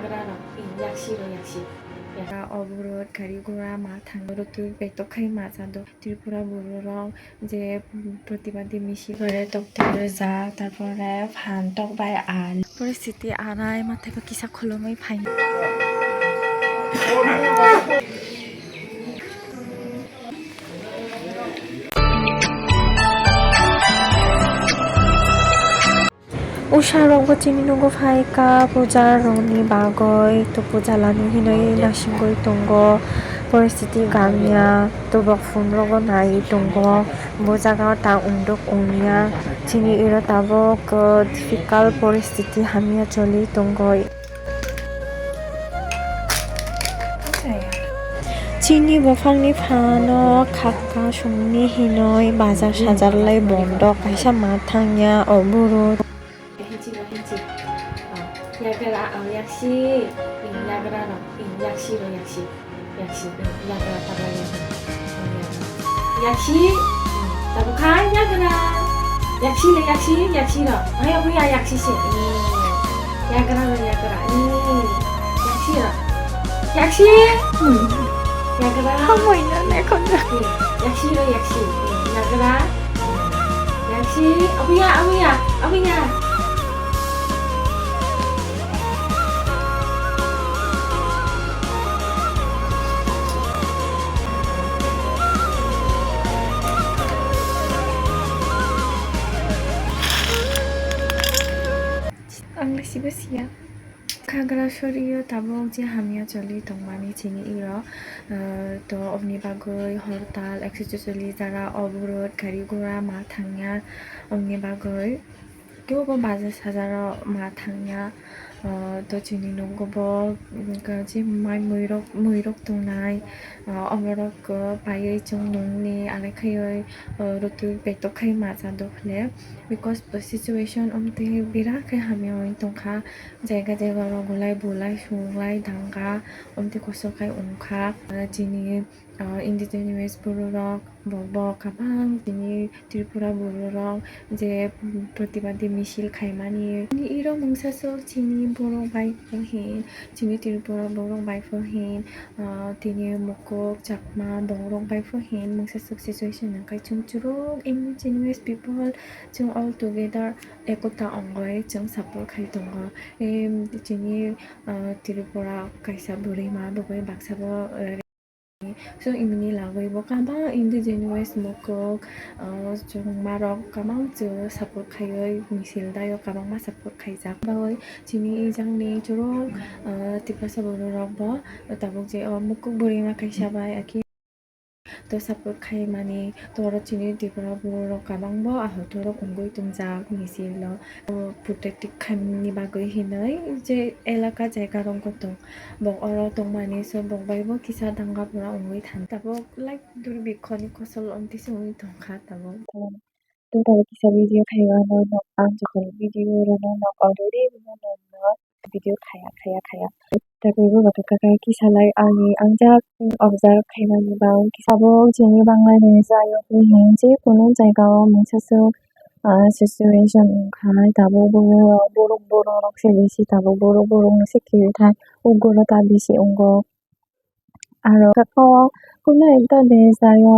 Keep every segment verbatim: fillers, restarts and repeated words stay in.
Yagra rok, yaksi rok, yaksi. Yagra oborot gari gura ma thang rotwi betok khai ma cha do. Tripura bororok je protibadi misil gore tokthai rijak, tarpore phan tok bai al. Poristiti arai mathai kisa khulumui phai. Usha rok bo chini nogo phai kha puja rok ni bagwi, to puja lani hinwi nasingwi tongo, poristiti gamya, to bok phone rogo nai tongo, bo jaga o ta unduk ungya, chini iro tabuk, uh, difficult poristiti hamya choli tongo. Chini buphangni phano khakka songni hinwi bazar sajar lai bondo kaisa ma thangya o buru. Hinchi, hinchi. Yagra, yaksi, yagra rok, yaksi rok, yaksi. Yaksi, yagra, tabla yagra. Yaksi, tabukha yagra. Yaksi le yaksi, yaksi rok. Ayo, buya yaksi se. Yagra rok, yagra. Yaksi rok. Yaksi. Yagra. Hamoi na, ne, kon na. Yaksi rok, yaksi. Yagra. Yaksi. Abuya, abuya, abuya. Ang le sibo siya. Khagra sorio tabuk je hamya choli tongmani chini iro, eh, to obni bagwi hortal, ekso chosoli jara oborot, gari gura ma thangya, obni bagwi. Kebo bo bazar sajaro ma thangya, ah, to chini nogo bo, mm, ka-, je mai muirok, muirok tongnai, ah, oborok, ah, paiwi chwng nungni alai khaiwi, ah, rotwi betok khai ma cha dokhle, because situation omtwi birat khe hamya wngwi tongkha, jaga jaga rok gulai bulai sunglai danga omtwi kosok khai wngkha, ah, chini, ah, indigenous bororok bo, bo kabang chini Tripura bororok je protibadi misil khaimani, chini iro mungsaswk chini borok bai pho hin, chini Tripura borok bai pho hin, ah, tini Mukuk, Chakma, borok bai pho hin mungsaswk situation nangkha. Chwng churuk indigenous people, chwng all together ekota ongoi chwng support khai tongo. Em, chini, ah, Tripura kaisa bwrwi ma bo bai baksa bo, eh, So, imini lagwi bo kabang indigenous Mukuk, ah, chwngmarok kabang chwng support khaiwi misil daio kabangma support khaijak. Bai chini ijangni churuk, ah, Tiprasa bororok bo tabuk je o Mukuk bwrwi ma kaisa bai aki to support khaimani to oro chini Tripura bororok kabang bo ahorok wngwi tongjak misilo. O protective khaimani bagwi hinwi je elaka jaga rok tong. Bok oro tongmani, so bok bai bo kisa danga pura wngwi thang. Tabuk like durbikhoni kosol omtwi se wngwi tongkha tabuk. Tei tabuk kisa video khaio ano nok ang jokon video rwno nok already rwno nok no video khaya khaya khaya. Tabuk bo kisa lai ani ang jak observe khaimani bang kisa bo chini banglani jayo hin je kunu jaga o mungsa swk ah, situation wngkha, tabuk borok, borok, borok rok se bisi, tabuk borok, borok no se kiri thai, uguro ta bisi wngo. Aro khe o kunu ekta desh dayo,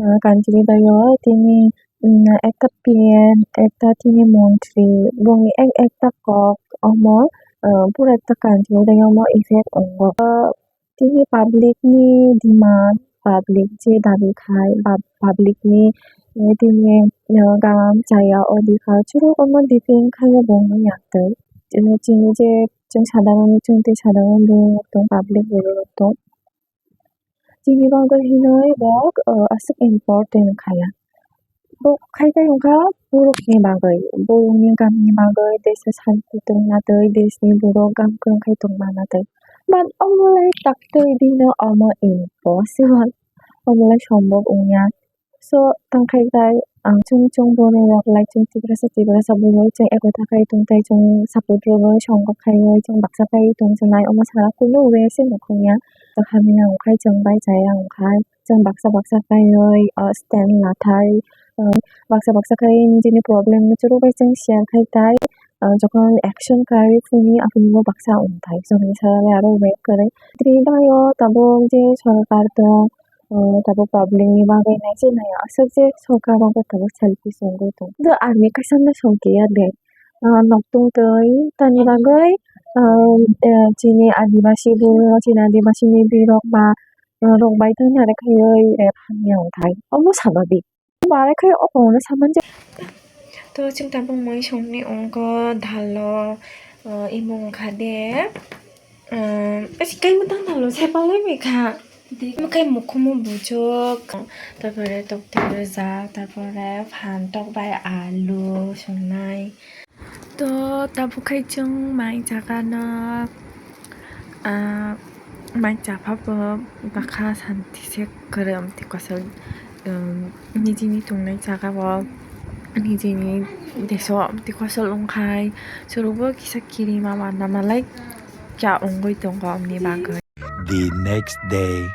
ah, country dayo, tini, mm, ekta P M, ekta tini montri, boni ek, ekta kok omo, ah, pura ekta country dayo omo effect wngo. Ah, Tini public ni demand, public je dabi khai, ba-, public ni, eh, tini, eh, gam chaya odhikar chwrwk omo depend khai o bongni yaktwi. Chini, chini je chwng sadharoni, chwng tei sadharon borok rok tong, public borok rok tong. Chini bagwi hinwi bo, eh, aswk important khaya. Bo khai khe wngkha borokni bagwi, borokni gamni bagwi, desha shanti tongna twi, deshni borok gam kwrwng khe tongmana twi. But omo lai taktwi bini omo impossible, omo lai sombok wngya. So, tongkhai khe ang chwng chwng borok rok lai chwng Tiprasa, Tiprasa borok chwng ekota khai tongthai, chwng support rwui songwk khaiwi chwng baksa khai tongjaknai, omo sara kunu way se nukhungya. To hamya wngkhai chwng bai chaya wngkhai. Chwng baksa baksa kaiwi, o, stand lathai, o, baksa baksa khai nijini problem no chwrwk bai chwng share khai tai, ah, jokon action kwrwi phunuknai aphuru bo baksa wngthai. Chwngni salo aro wait kwrwi. Tini bagwi o tabuk je sorkar tong, ah, tabuk public ni bagwi naisai naio. Aswk je sorkar rok tabuk selfish wngwi tong. Do army kaisa no songkhe ya de. Ah, nok tong twi tani bagwi, ah, eh, chini adibasi bwrwi, chini adibasi ni bwrwi rok ba, ah, rok bai tongna rw khe rep hamya wngthai. Omo sababik. Barai khe o kok no saman je. To chwng tabuk mui songni wngkha dalo, ah, imung wngkha de, ah, kaimwtang dalo sai palai bai kha. Omo khe mukhumu bujok, tarpore tokthai rwjak, tarpore phan tok bai alu songnai. To tabuk khai chwng mai jaga no, ah, mai chapha bo bakha santi se kwrwi amtwi kosol, um, nijini tongnai jaga o nijini deso amtwi kosol wngkhai chwrwkbo kisa kirima ma namalai kya wngwi tongo amni bagwi. The next day.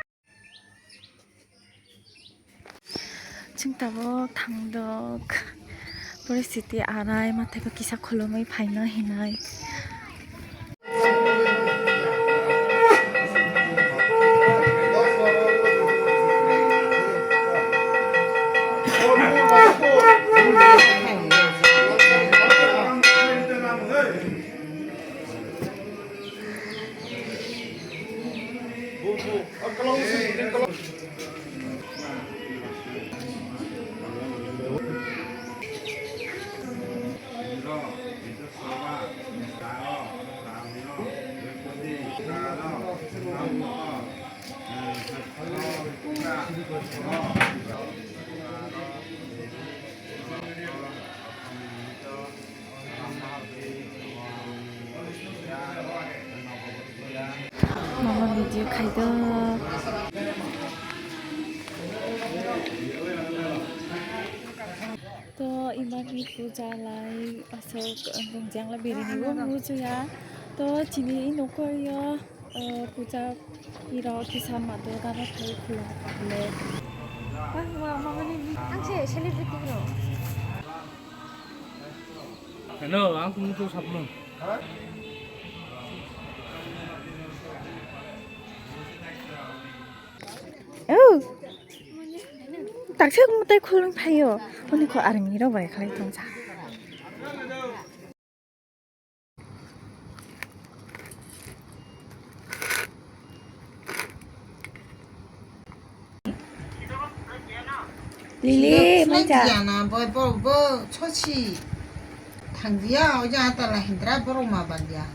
Chwng tabuk thangdok, poristiti arai, mathai bo kisa khulumui phaino hinai. Mama video khaidok. To imani puja lai aswk wngjangla birini bo muchuya. To chini nokol yo, eh, puja iro kisa ma Durga no khai khulum khule. Ang se celebrity bro. Hello, ang kung tu sapmung. Oh. Taksa mutai khulung phaio. Oni kho army rok bai khlai tongsa. Lili, manja. Jana boy borok bo chochi thangya, o ja tala hindra borok ma baliya.